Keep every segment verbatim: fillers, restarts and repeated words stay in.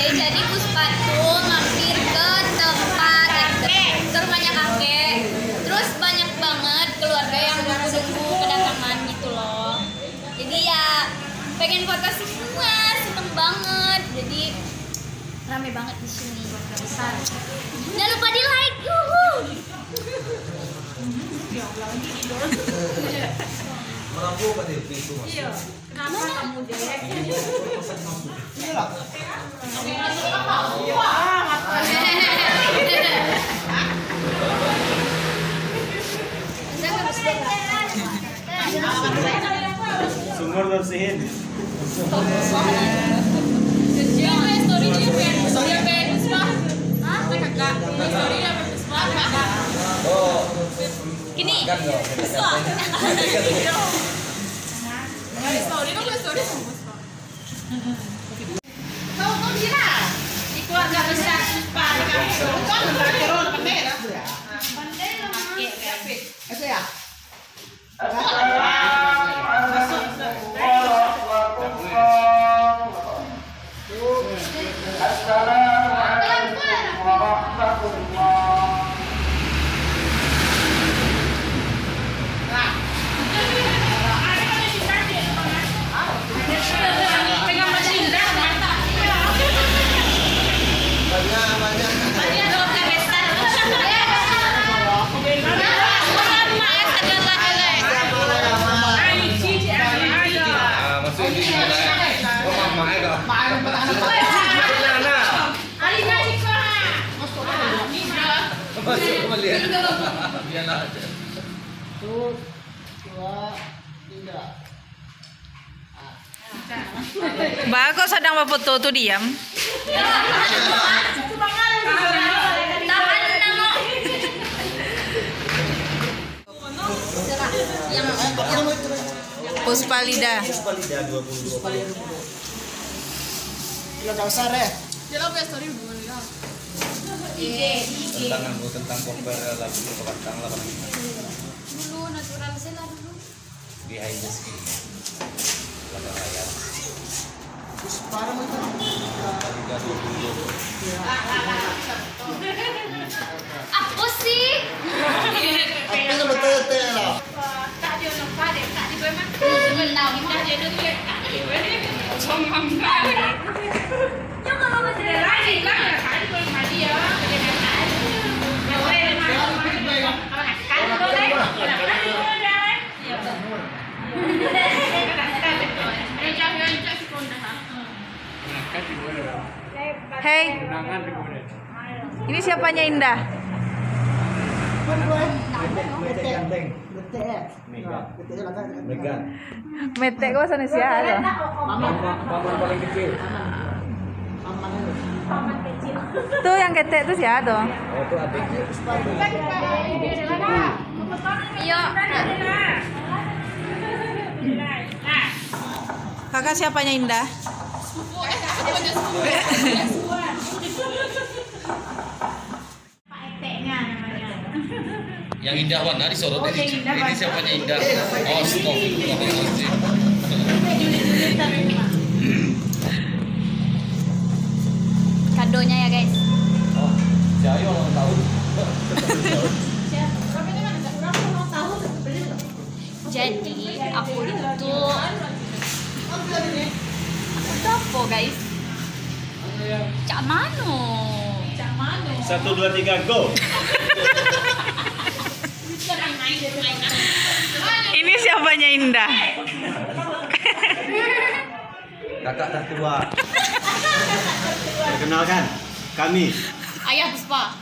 Jadi Puspa tuh mampir ke tempat, eh, ke, ke rumahnya kakek. Terus banyak banget keluarga yang nunggu-nunggu kedatangan gitu loh. Jadi ya pengen foto semua, seneng banget. Jadi rame banget di sini. Jangan lupa di like, yuhu. Merambo pada itu, Mas. Iya. Kenapa kamu, Dek? Iya lah. Wah, mata. Sumur bersihin. Dia punya story dia punya, dia punya Puspa. Hah? Kakak. Dia punya story dia punya Puspa, kakak. Oh. Kini. Kan dong. Puspa. Story, story, story. Kau, kau gila. Di keluarga besar Puspa, di kampung. Kau nggak ada orang pandai lah. Pandai lah, Mak. Oke, oke. Oke, ya. Assalamualaikum warahmatullahi wabarakatuh. Ah, masuk di sini lah. Oh, mak, mak, eh, kau. Nah, nah. Masuk balik. Biarlah aja. Satu, dua, tiga. Ba, kok sadang bafoto tu diam? Tahan, tahan. Puspa Lida. Puspa Lida dua puluh dua puluh. Kilo dasar, eh. Dia lah punya story dulu, ya. Tentang anu, tentang cover lagu Kepakatang lah, Bang. Dulu, natural saja lah dulu. Behind the scene. Belakang layar. Apa sih? Apa yang betul-betul lah? Tak dia nampak dia, tak dia boleh makan. Hmm, tahu. Tak dia duduk, tak dia boleh. Cuma makan. Cuma kalau masih ada lagi, kan? Tak dia boleh mandi, ya. Boleh makan. Boleh makan. Kalau makan, boleh. Kalau makan, boleh. Hei, ini siapanya Indah? Megan. Megan. Metek ko sana sia tu. Paman, paman paling kecil. Tu yang ketek tu sia tu? Oh, tu adik. Iyo. Kakak siapanya Indah? Yang Indah mana disorot ini? Ini siapanya Indah? Astagfirullahaladzim. Kadonya ya, guys. Oh, saya orang tahu. Jadi, aku itu, aku itu apa, guys? Cak mano? Satu, dua, tiga, go. Ini siapanya Indah? Kakak tertua. Perkenalkan, kami. Ayah Puspa.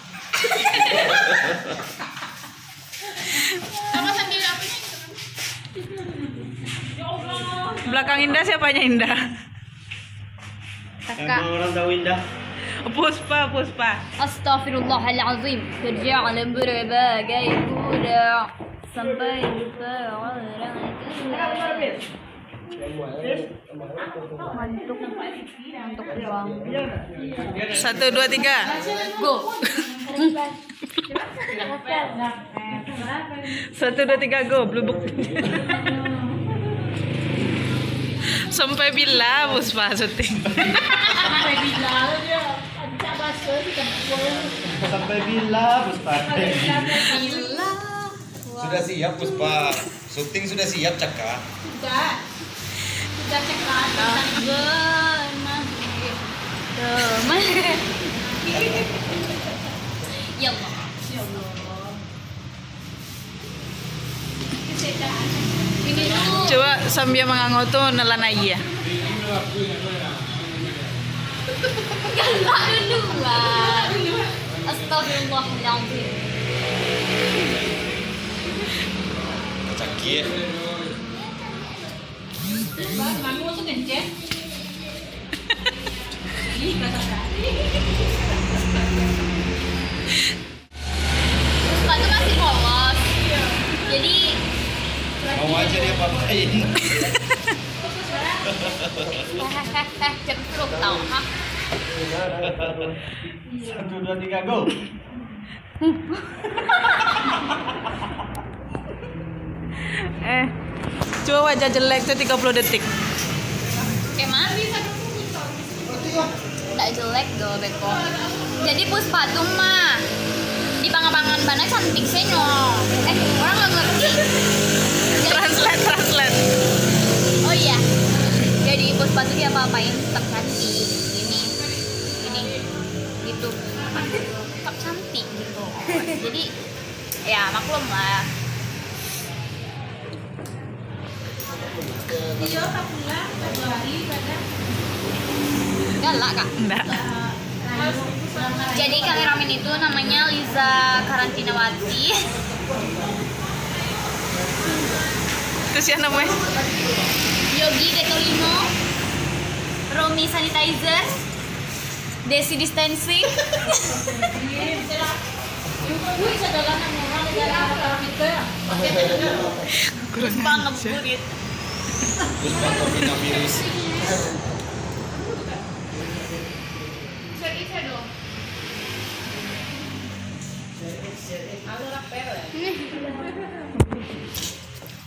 Belakang Indah siapanya Indah? Kakak. Emang orang tahu Indah? Puspa, Puspa. Astagfirullahalazim. Kerja dalam berbagai bidang. Sampai lupa orang itu. Satu, dua, tiga. Go. Satu, dua, tiga, go. Blubuk. Sampai bila Puspa syuting? Sampai bila? Sampai bila, Puspa? Sudah siap, Puspa. Syuting sudah siap, cakak. Sudah. Sudah cakak. Nah, nah. Ya Allah. Ya Allah. Ini tuh. Coba sambil mangangau tu nelan aia. Galak dulu, Bang. Astagfirullahaladzim. Sakit. Puspa tu masih polos. Jadi, mau aja dia apain. Hehehe, jam sepuluh tau, ha? Satu, dua, tiga, go. Eh, cubo wajah jelek tu tigo puluah detik. Oke, Mas. Ndak jelek doh, beko. Jadi Puspa tu mah di pangabangan bana cantik senyo. Eh, orang nggak ngerti. Jadi, translate, translate. Oh iya. Jadi Puspa tu diapa-apain tetap cantik. Ini, ini, gitu. Tetap cantik gitu. Jadi, ya, maklum lah. Galak, Kak? Ndak. Jadi, kameramen itu namanya Liza Karantinawati. Itu siapa namanya? Yogi Getolino, Romi Sanitizer, Desi Distancing. Puspa ngeburit. Puspa coronavirus.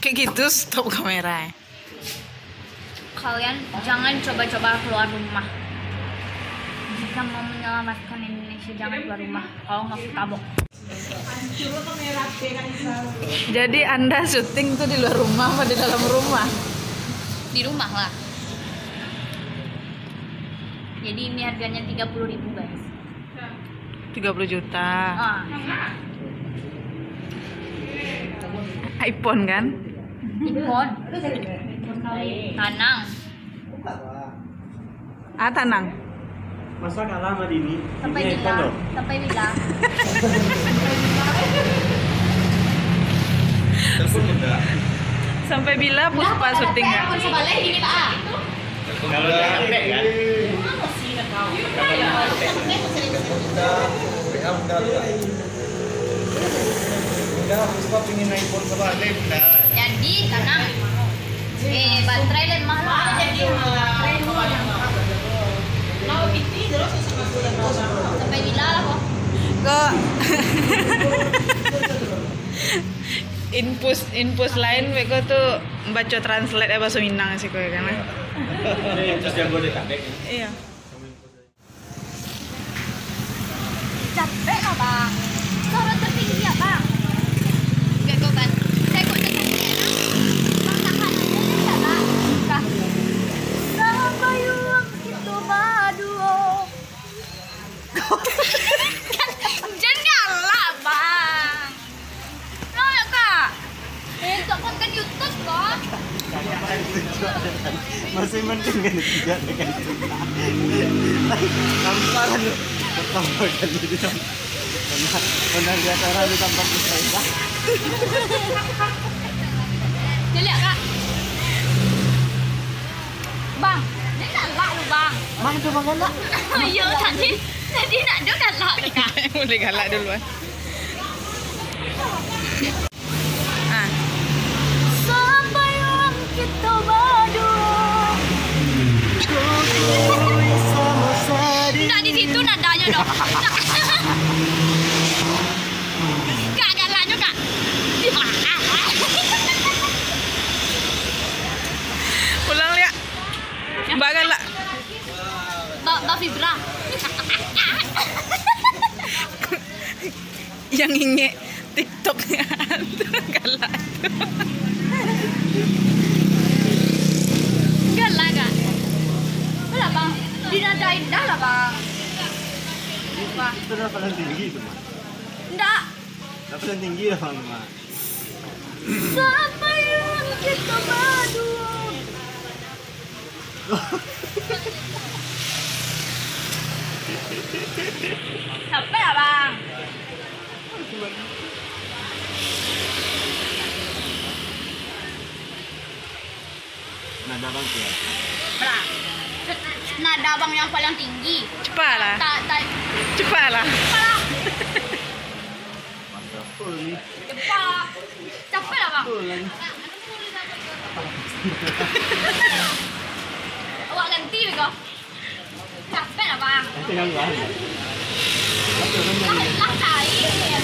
Kayak gitu, stop kamera, eh. Kalian jangan coba-coba keluar rumah. Jika mau menyelamatkan Indonesia, jangan keluar rumah. Kalau nggak, aku tabok. Jadi, Anda syuting tuh di luar rumah apa di dalam rumah? Di rumah lah. Jadi, ini harganya tiga puluh ribu, guys. Tiga puluh juta. Ah. iPhone, kan? iPhone. Tanang. Ah, tanang. Masa kalah sama Dini? Sampai Dini bila? iPhone loh. Sampai bila? Telepon benda. Sampai bila Puspa syuting, Kak? Sampai bila ini, Kak? Kalau udah sampai, kan? Kalau udah sampai. Udah, Puspa pingin iPhone sebalik, udah. Jadi, tanang. Eh, baterai lemah lah. Sampai bila lah, kok? Kok infus, infus lain, beko tu baco translate, eh, bahaso Minang sih, kok, ya, kan? Infus Jabodetabek, ya? Iya. Capek lah, Bang. Suruh tertinggi ya, Bang. Enggak kok, Bang. Saya kok tertinggi ya, Bang. Bang, tahan aja deh ya, Bang. Kah. Sampai uang kita baduo. Jangan galak, Bang. Kenapa, Kak? Eh, untuk konten YouTube, loh. Masih mending kan tidak dengan cinta. Tamparan lu. Tamparan lu di tempat. Pernah, pernah lihat orang di tempat susah. Jelek, Kak. Bang, dia galak lu, Bang. Mana tu Bang galak? Iyo, tadi, tadi nak dia galak tu, Kak. Boleh galak dulu, ah. Ah. Sampai orang kita berdua. Nak di situ nadanya, dok. Kak, galaknya, Kak. Ulang, liak. Ba galak. Ba, ba vibra. Yang ingek TikTok galak tu. Galak, Kak. Galak, Bang. Dinadai dah lah, Bang. Wah. Itu dah paling tinggi tu, Mak. Ndak. Dah paling tinggi dah, Mak. Siapa yang kita berdua? Capek, Abang. Nada Abang tu, ya? Bra. Nada Abang yang paling tinggi. Cepatlah. Tak, tak. Cepatlah. Cepatlah. Masa apa ni? Cepat. Capek lah, Bang. Betul lah ni. Awak ganti beko. Capek lah, Bang. Capek kan, Bang? Lah, lah cair.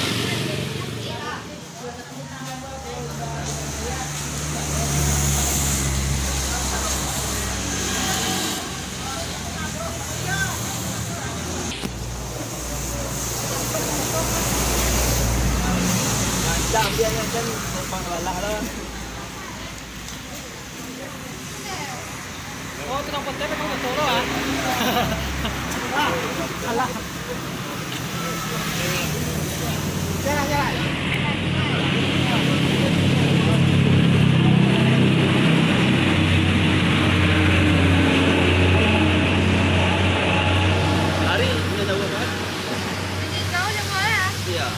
Macam dia ni kan, memang lalah lah. Oh, tukang potek memang betul lah. Ah, alah. Jalan, jalan. Hari, ini tahu apa? Tahu yang mana? Iya.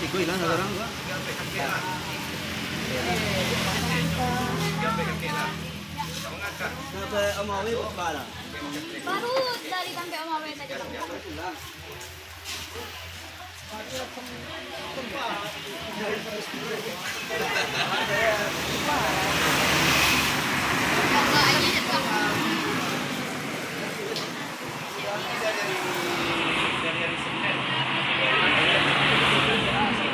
Iko ilang sakarang, Pak. Sampai Om Awe buka lah. Baru dari sampai Om Awe tadi, Bang.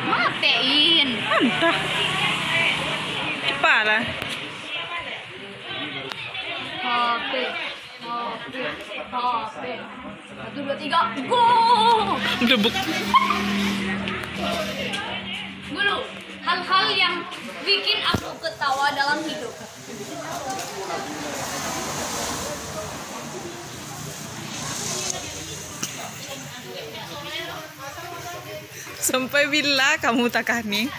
Matein. Antah. Cepat lah. H P. H P, H P. Satu, dua, tiga, go! Udah buk- Dulu, hal-hal yang bikin aku ketawa dalam hidup. Sampai bila kamu takah ni?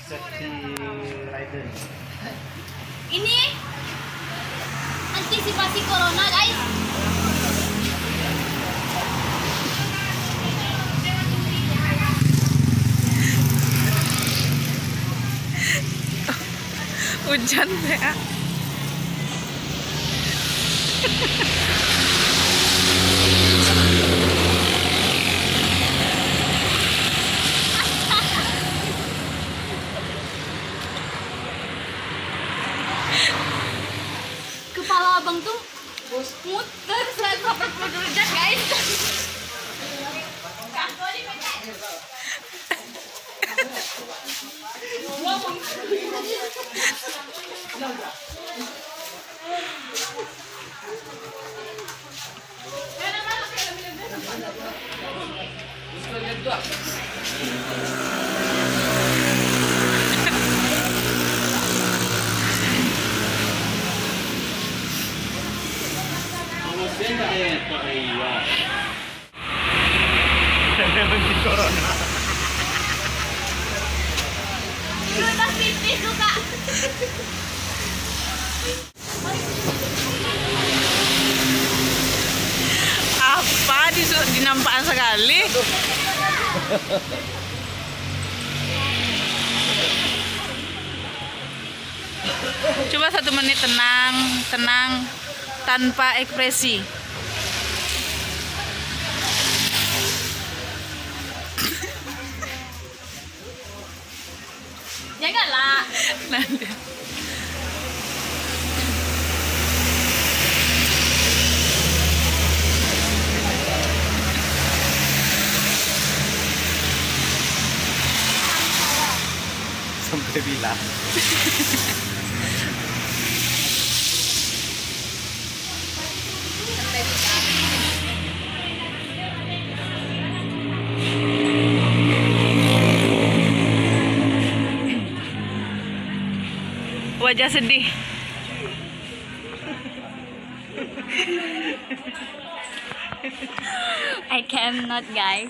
Safety rider. Ini antisipasi corona, guys. Hujan teh, ah. Kepala abang tuh muter seratus delapan puluh derajat, guys. Ludah pipis tu, Kak. Apa disu-, dinampakan sakali? Coba satu menit tenang, tenang, tanpa ekspresi. Janganlah. Nanti. Sampai bila? Aja sedih. I cannot, guys.